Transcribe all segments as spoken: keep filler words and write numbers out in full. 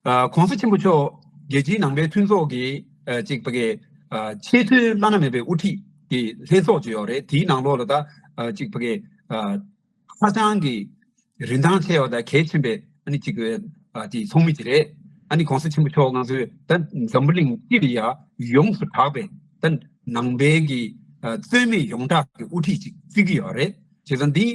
ཨ་༸གོང་ས་ཆེན་པོ་མཆོག་རྒྱལ་སྤྱིའི་ནང་པའི་མཐུན་ཚོགས་ཀྱི་ཨ་ཅིག་ཕ་གི་ཨ་ཆེས་མཐོའི་བླ་ན་མེད་པའི་དབུ་ཁྲིད་ཀྱི་ལྷན་ཚོགས་ཅིག་ཡོད་རེད། དེའི་ནང་ལོགས་ལ་ད་ཨ་ཅིག་ཕ་གི་ཨ་ཧ་ཅང་གི་རིན་ཐང་ཆེ་བ་དང་གལ་ཆེན་པའི་ཨ་ནི་ཅིག་ཨ་དེ་ཚོགས་མི་ཅིག་རེད། ཨ་ནི་༸གོང་ས་ཆེན་པོ་མཆོག་ང་ཚོའི་ད་འཛམ་བུ་གླིང་སྤྱི་ལ་ཡ་ཡོངས་སུ་གྲགས་པའི་ད་ནང་པའི་གི་ཨ་རྩོད་མེད་ཡོངས་གྲགས་ཀྱི་དབུ་ཁྲིད་ཅིག་བརྩི་གི་ཡོད་རེད། བྱས་ཙང་འདི་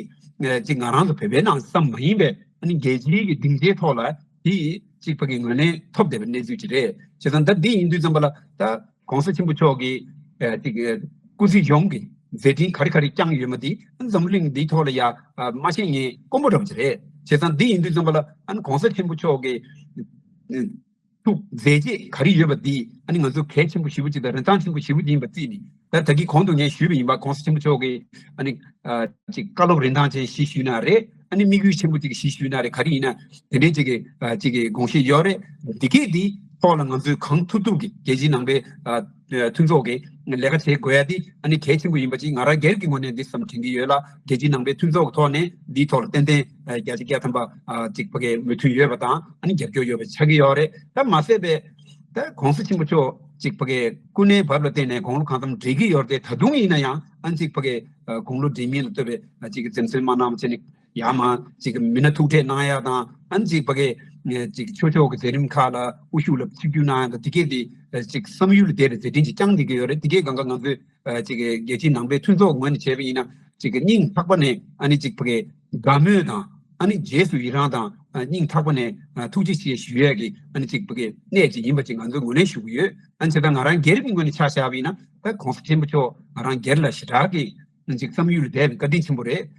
ཨ་ཅིག་ང་རང་ཚོ་བོད་པའི་ནང་ཙམ་མ་ཡིན་པའི་ཨ་ནི་རྒྱལ་སྤྱིའི་གི་སྡིངས་ཆའི་ཐོག་ལ་དེ་ཅིག་ཕ་གི་ངོས་ལེན་ཐོབ་བསྡད་པའི་གནས་ཚུལ་ཅིག་རེད། བྱས་ཙང་ད་འདི་ཡིན་དུས་ཙམ་པ་ལ་ད་༸གོང་ས་ཆེན་པོ་མཆོག་གིས་ཨ་ཅིག་ཨ་སྐུ་ཚེ་ཡོངས་ཀྱི་མཛད་འཕྲིན་ག་རེ་ག་རེ་བསྐྱངས་ཡོད་མ་དེ་འཛམ་གླིང་འདིའི་ཐོག་ལ་ཡ་ཨ་མ་ཤེས་མཁན་དཀོན་པོ་འདྲ་པོ་ཅིག་རེད། བྱས་ཙང་འདི་ཡིན་དུས་ཙམ་པ་ལ་ཨ་ནི་༸གོང་ས་ཆེན་པོ་མཆོག་གི་ཨ་ཐུགས་མཛད་རྗེས་ག་རེ་ཡོད་པ་འདི་ཨ་ནི་ང་ཚོ་གལ་ཆེན་པོ་ཞེ་པོ་ཅིག་དང་རིན་ཐང་ཆེན་པོ་ཞེ་པོ་ཅིག་ཡིན་པ་བརྩིས་ནས། ད་ད་གིན་གོང་དུ་ངས་ཞུས་པ་ཡིན་པ། ༸གོང་ས་ཆེན་པོ་མཆོག་གིས་ཨ་ནི་ཨ་ཅིག་བཀའ་སློབ་རིན་ཐང་ཅན་ཞིག་ཞུས་ན་རེད། ཨ་ནི་དམིགས་ཡུལ་ཆེན་པོ་ཅིག་ཞིག་ཞུས་ན་རེད། ག་རེ་ཡིན་ན་དེ་འདྲའི་ཅིག་གི་ཨ་ཅིག་གི་དགོངས་བཞེས་ཡོད་རེད། འདི་གས་འདི་ཐོག་ལ་ང་ཚོས་གང་ཐུབ་ཐུབ་ཀྱིས་རྒྱལ་སྤྱིའི་ནང་པའི་ཨ་མཐུན་ཚོགས་ཀྱི་ལས་ཀ་བྱེད་དགོས་ཡ་འདི་ཨ་ནི་གལ་ཆེན་པོ་ཡིན་པ་ཅིག་ང་རང་སྒེར་གྱི་ངོས་ནས་འདི་བསམ་དྲན་གྱི་ཡོད་ལ། རྒྱལ་སྤྱིའི་ནང་པའི་མཐུན་ཚོགས་ཀྱི་ཐོག་ནས་འདིའི་ཐོག་ལ་ཏན་ཏན་ཨ་བརྒྱ་ཆ་བརྒྱ་ཐམ་པ་ཨ་ཅིག་ཕ་གའི་མོས་མཐུན་ཡོད་པ་དང་ཨ་ནི་རྒྱབ་སྐྱོར་ཡོད་པ་ཆགས་ཀྱི་ཡོད་རེད། ད་མ་ཟད་པའི་ད་༸གོང་ས་ཆེན་པོ་མཆོག་ཅིག་ཕ་གའི་སྐུ་ངལ་བབས་ལ་བརྟེན་ནས་དགུང་ལོ་གང་ཙམ་བགྲེས་ཀྱི་ཡོད་རེད་དེ། ད་དུང་ཡིན་ན་ཡང་ཨ་ནི་ཅིག་ཕ་གའི་ཨ་དགུང་ལོ་བགྲེས་མིན་ལ་ལྟོས་པའི་ཨ་ཅིག་འཛེམ་ཟོན་མ་གནང་བ་བྱས་ནས་ཡར་མར་ཅིག་མི་སྣ་ཐུག་འཕྲད་གནང་ཡ་དང་། ཨ་ནི་ཅིག་ཕ་གའི་ཨ་ཅིག་ཆོས་ཕྱོགས་ཀྱི་མཛད་རིམ་ཁག་ལ་དབུ་བཞུགས་ལ་ཆིབས་བསྒྱུར་གནང་ཡ་དང་། དེ་གས་དེ་ཨ་ཅིག་བསམ་ཡུལ་ལས་འདས་པའི་མཛད་འཕྲིན་ཅིག་བསྐྱངས་བསྡད་ཀྱི་ཡོད་རེད། དེ་གས་གང་ག་ང་ཚོས་ཨ་ཅིག་རྒྱལ་སྤྱིའི་ནང་པའི་མཐུན་ཚོགས་ངོས་ནས་བྱས་པ་ཡིན་ན་ཅིག་སྙིང་ཐག་པ་ནས་ཨ་ནི་ཅིག་ཕ་གའི་དགའ་མོས་དང་། ཨ་ནི་རྗེས་སུ་ཡི་རང་དང་། ཨ་སྙིང་ཐག་པ་ནས་ཨ་ཐུགས་རྗེ་ཆེ་ཞུ་ཡས་ཀྱི་ཨ་ནི་ཅིག་ཕ་གའི་གནས་ཅིག་ཡིན་པ་ཅིག་ང་ཚོས་ངོས་ལེན་ཞུ་གི་ཡོད། ཨ་ནི་བྱས་ཙང་ང་རང་སྒེར་གྱི་ངོས་ནས་ཆ་བཞག་པ་ཡིན་ན་ད་༸གོང་ས་ཆེན་པོ་མཆོག་ང་རང་སྒེར་ལ་ཞེ་དྲག་གི་ཨ་ཅིག་བསམ་ཡུལ་ལས་འདས་པའི་བཀའ་དྲིན་ཆེན་པོ་རེད།